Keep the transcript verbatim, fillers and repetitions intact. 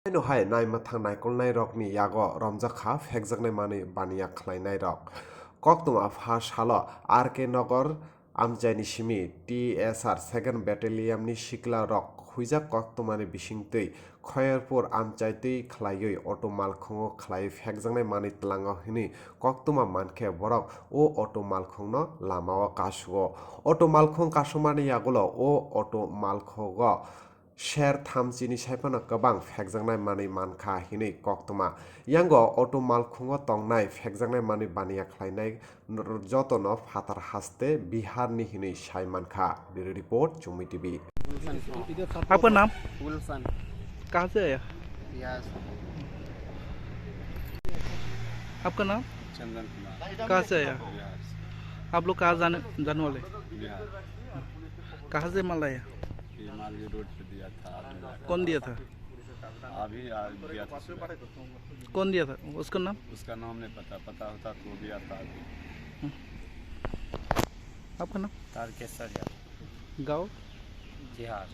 Haino hai naima thang naikolnairokni yago romjak kha phekjaknai manwi baniya khlainairok. Koktwma pha salo R K Nagar amchaini simi T S R second Battalion ni sikla rok huijak koktwmani bisingtwi Khoyerpur amchaitwi khlaiwi auto malkhungo khlaiwi phekjaknai manwi tlango hwnwi koktwma mankhe borok o auto malkhungno lamao kasuo. Auto malkhung kasumani yagulo o auto malkhogo ser thamchini saiphano kwbang phekjaknai manwi mankha hinwi koktwma. Yango auto malkhungo tongnai phekjaknai manwi baniya khlainai jotono phatar haste Biharni hinwi sai mankha. Bureau Report, Chumui T V. आपका नाम? गुलशन। कहाँ से आया? बिहार से। आपका नाम? चंदन कुमार। कहाँ से आया? बिहार से। आप लोग कहाँ जाने, जाने वाले? बिहार। कहाँ से माल लाया? ये माल ये रोड पे दिया था, अभी लाया। कौन दिया था? अभी आ गया था सुबह। कौन दिया था? उसका नाम? उसका नाम नहीं पता, पता होता तो दिया था अभी। आपका नाम? तारकेश्वर यादव। गाँव? जिहार।